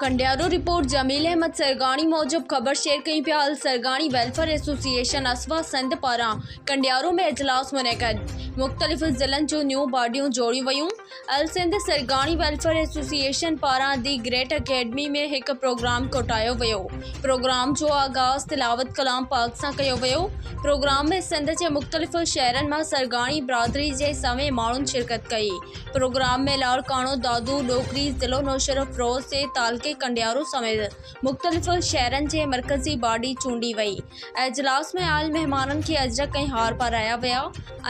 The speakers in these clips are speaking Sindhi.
ڪنڊيارو، رپورٽ، جميل احمد سرگاڻي موجب خبر شيئر ڪيون پيا السرگاڻي ويلفيئر ايسوسيئيشن اسوا سنڌ پاران ڪنڊيارو ۾ اجلاس منعقد، مختلف ضلعن جون نيون باڊيون جوڙيون ويون، السنڌ سرگاڻي ويلفيئر ايسوسيئيشن پاران the great academy ۾ هڪ پروگرام ڪوٺايو ويو، پروگرام جو آغاز تلاوت ڪلام پاڪ سان ڪيو ويو، پروگرام ۾ سنڌ جي مختلف شهرن مان سرگاڻي برادري جي سوين ماڻهن شرڪت ڪئي. پروگرام ۾ لاڙڪاڻو، دادو، ڏوڪري، ضلعو نوشهروفيروز جي تعلقي ڪنڊيارو سميت مختلف شهرن جي مرڪزي باڊي چونڊي وئي. اجلاس ۾ آيل مهمانن کي اجرڪ ۽ هار پارايا ويا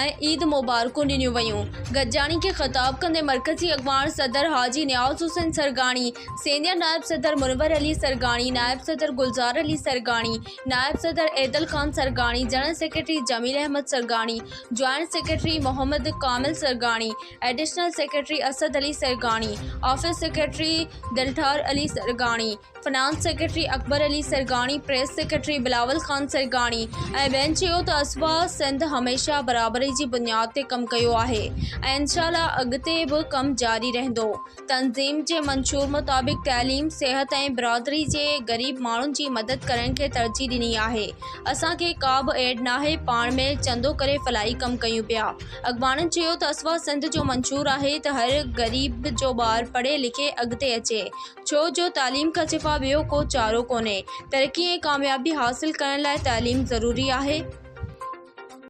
۽ عيد مبارڪون ڏنيون ويون. گڏجاڻي کي خطاب ڪندي مرڪزي اڳواڻ صدر حاجي نياز حسين سرگاڻي، سينيئر نائب صدر منور علي سرگاڻي، نائب صدر گلزار علي سرگاڻي، نائب صدر Aidal Khan Sargani, general secretary Jamil Ahmed Sargani, joint secretary Muhammad Kamil Sargani, additional secretary Asad Ali Sargani, office secretary Dilthar Ali Sargani, finance secretary Akbar Ali Sargani, press secretary Bilawal Khan Sargani ۽ ٻين چيو ته اسوا سنڌ هميشه برابري جي بنياد تي ڪم ڪيو آهي ۽ انشاء الله اڳتي به ڪم جاري رهندو. تنظيم جي منشور مطابق تعليم، صحت ۽ برادري جي غريب ماڻهن جي مدد ڪرڻ کي ترجيح ڏني آهي، اسان کي ڪا به ايڊ ناهي، پاڻ ۾ چندو ڪري فلاحي ڪم ڪيون پيا. اڳواڻن چيو ته اسوا سنڌ جو منشور آهي ته هر غريب جو ٻار پڙهي لکي اڳتي اچي، ڇو جو تعليم کان سوا ٻيو ڪو چارو ڪونهي، ترقي ۽ ڪاميابي حاصل ڪرڻ لاء تعليم ضروري آهي.